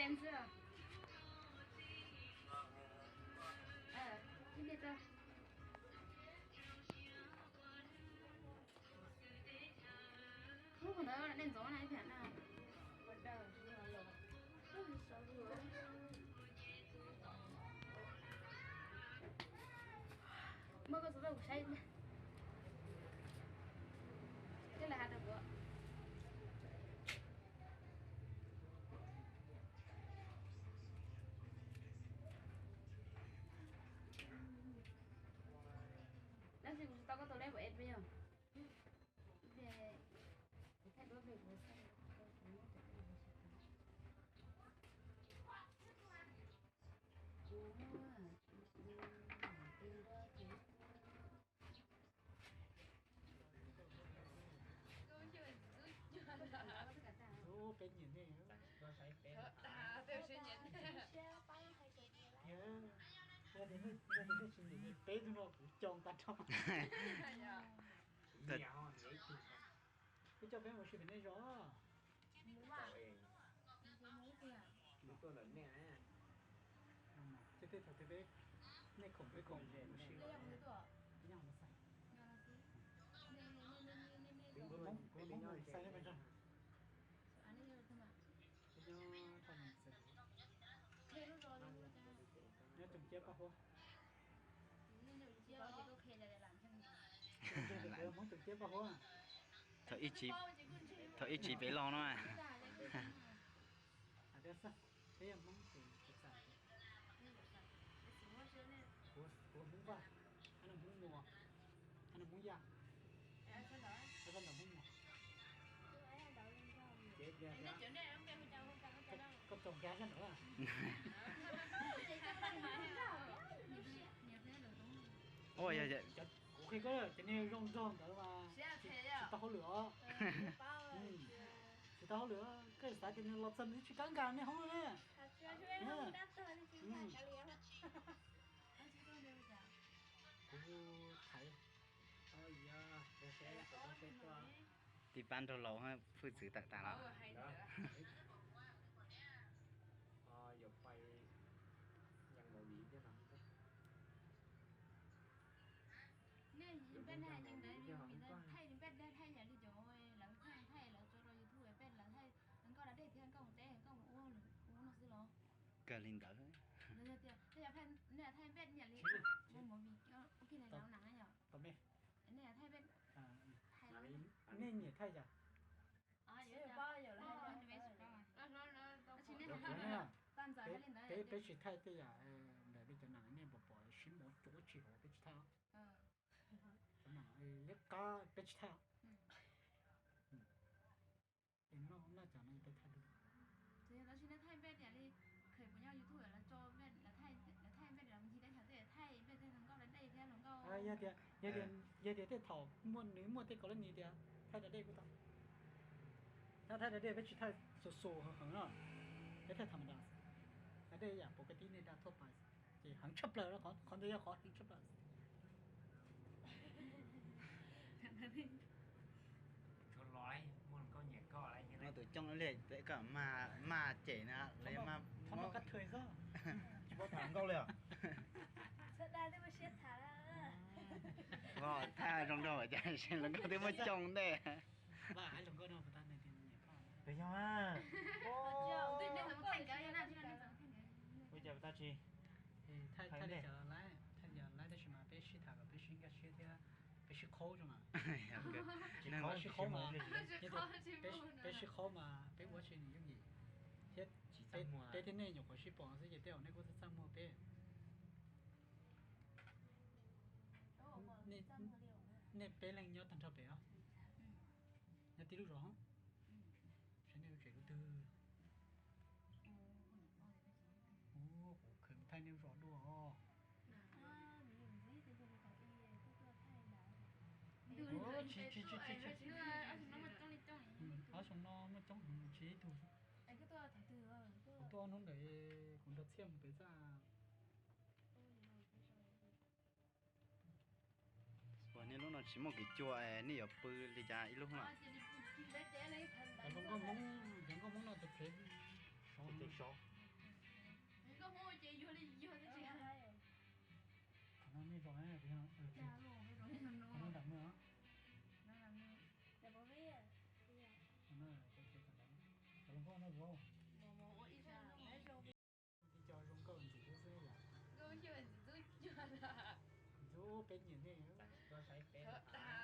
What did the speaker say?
Ten xwb. Ib pliag tso. Hnub ntawd nej ntxov na ib pliag na. Muab koj xov tooj kuv saib. Tej lawv has rau kuv. Tab sis kuv tsis tau koj tus lej puas es peb yog. Peb nyiam nej, yog tias nej tsis nyiam peb tug no kuv coj tag nrho. Peb coj peb mus ua si pem nej zos. Ces tej thaum twg peb, nej khoom peb khoom mus ua si. Kuv Hmoob, kuv Hmoob mus xais nej pes zog. Nyob Tsoom Ciab Paj Huab. Hmoob Tsoom Ciab Paj Huab. Thaum ib tsis pem los no. Peb yog Hmoob, kuv Hmoob Vaj, hab no Hmoob Muas, hab no Hmoob Yaj, hab no Hmoob Muas. Koj txaus nkag sab ntawd. Kuv qhia koj, cov niag zoo nraug ntawd mas tsis tau hauj lwm os. Tsis tau hauj lwm, koj xav tias nws los txog nws tsis kam nkag nej hoob na. Kuv thaiv. Tib pab nraug laus hwj txwv tawm tas los. Nej peb na, thaij peb thaij yam li cov lawv thaij, thaij lawv tso rau YouTube peb lawv thaij nkauj da dej thiab nkauj mus teb nkauj mus ua no xwb los. Kawg li ntawd. Yog tias nej thaij peb yam li ua movie ua kiag li yom. Nej thaij peb, nej nyiam thaij cas? Peb, peb tsis thaij tej yam ntawm li cov nam nej pom pom sib mov cuav tsis hauv peb tsis thaij. Liab qab peb tsis thaij. Noj cov no peb thaij. Tab sis nej thaij peb yam li khaws puas nyob YouTube lawv tso, lawv thaij peb los ncig teb chaws tej thaij peb thaij hluas nkauj da dej thiab hluas nkauj. Yog tias, yog tias tej thaum muaj nws muaj tej kaus laj nis tias thaij da dej kuj tau. Tab thaij da dej peb tsis thaij xus xus heev heev no, peb thaij tham ma das. Da dej yam pov koj tib nej da thuaj pais, ces heev tshaj plaws, qhov ntawd yog qhov heev tshaj plaws. Tus coob li koj mas cem na, lawv mas tsis paub tham nkauj li os. Thaij zoo nraug cas hluas nkauj twb muab coob ntej. Peb yog ua cas tsis thaij li cas lawm, thaij li cas lawm tab sis mas peb sib tham kom peb sib nkag siab thiab peb sib qhaub tso mas. Sib qhaub mas, peb sib qhaub mas peb ua tsis nws yooj yim thiab. Peb thiab nej nyuam qhuav sib pom xwb ces tej zaum nej kuj txaj txaj muag peb. Nej peb leeg nyob tag nrho pem os? Nyob tib lub zos? Saib nej lub tsev lub twg? Kuv khaws thaij nej lub zos dua os. Ob xyoo no muaj coob heev tsis ib tug. Kuv tuaj hnub ntawd kuv nrog Txhiaj mus pem xwb. Uas nej lub no tsis muaj kev cua, nej yuav pw li cas ib lub no? Hluas nkauj Hmoob, cov nkauj Hmoob no tus phem, tus phem sov. Koj muab ces yuag li yuag tsis. Qhov no nej zaum na, qhov no dam mej os. Qhov no, cov hluas nkauj no vauv. Ib co zoo nkauj ntxim hlub xwb yom. Ntxub peb nyiam nej.